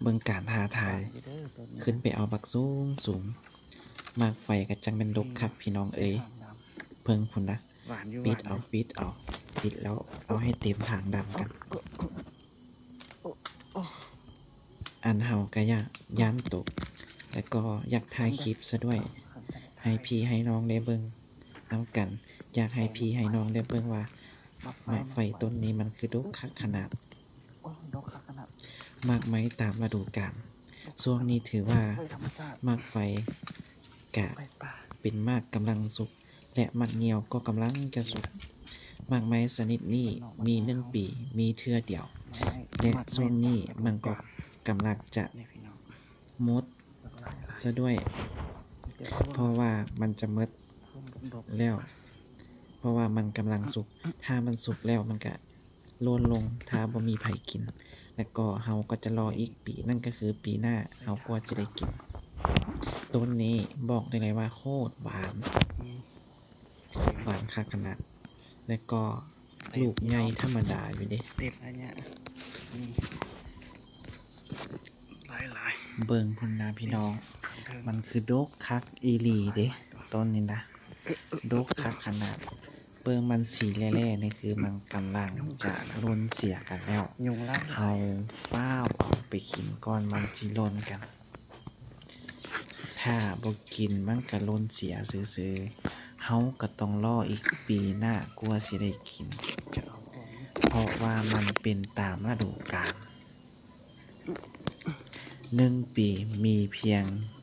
ເບິ່ງການທ້າທາຍ ຂຶ້ນໄປເອົາບັກສູງໆ. ໝາກໄຟກໍຈັ່ງແມ່ນດົກຄັກພີ່ນ້ອງເອີຍ. ເບິ່ງພຸ້ນນະ ປິດເອົາ ປິດເອົາ ປິດແລ້ວເອົາໃຫ້ເຕັມຖັງດຳກັນ. ອັນເຮົາກໍຢ້ານ ຢ້ານຕົກ ແລ້ວກໍຢາກຖ່າຍຄລິບຊະດ້ວຍ ໃຫ້ພີ່ໃຫ້ນ້ອງໄດ້ເບິ່ງນຳກັນ. ຢາກໃຫ້ພີ່ໃຫ້ນ້ອງໄດ້ເບິ່ງວ່າ ໝາກໄຟຕົ້ນນີ້ມັນຄືດົກຄັກຂະໜາດ. ໝາກໄມ້ຕາມລະດູການ. ຊ່ວງນີ້ຖືວ່າໝາກໄຟກະເປັນໝາກກຳລັງສຸກ ແລະ ໝາກງຽວກໍກຳລັງຈະສຸກ. ໝາກໄມ້ຊະນິດນີ້ມີໜຶ່ງປີມີເທື່ອດຽວ ແລະ ຊ່ວງນີ້ມັນກໍກຳລັງຈະໝົດຊະດ້ວຍ ເພາະວ່າມັນຈະໝົດແລ້ວ ເພາະວ່າມັນກຳລັງສຸກ. ຖ້າມັນສຸກແລ້ວມັນກະ ໂລນລົງ ຖ້າບໍ່ມີໃຜກິນ ແລ້ວກໍເຮົາກໍຈະລໍອີກປີ ນັ້ນກໍຄືປີໜ້າເຮົາກວ່າຈະໄດ້ກິນ. ຕົ້ນນີ້ບອກໄດ້ເລີຍວ່າໂຄດຫວານ ຫວານຄັກຂະໜາດ ແລ້ວກໍລູກໃຫຍ່ທຳມະດາຢູ່ເດ້. ເບິ່ງພຸ້ນນະພີ່ນ້ອງ ມັນຄືດົກຄັກອີ່ຫຼີເດ້ ຕົ້ນນີ້ນະ ດົກຄັກຂະໜາດ. ເບິ່ງມັນສີແຫຼ້ໆ ນີ້ຄືມັນກຳລັງຈະຫຼົ່ນເສຍກັນແລ້ວ. ເຮົາຟ້າວເອົາໄປກິນກ່ອນມັນຊິຫຼົ່ນກັນ. ຖ້າບໍ່ກິນມັນກະຫຼົ່ນເສຍຊື່ໆ. ເຮົາກະຕ້ອງລໍອີກປີໜ້າກວ່າຊິໄດ້ກິນ ເພາະວ່າມັນເປັນຕາມລະດູການ. ໜຶ່ງປີມີພຽງ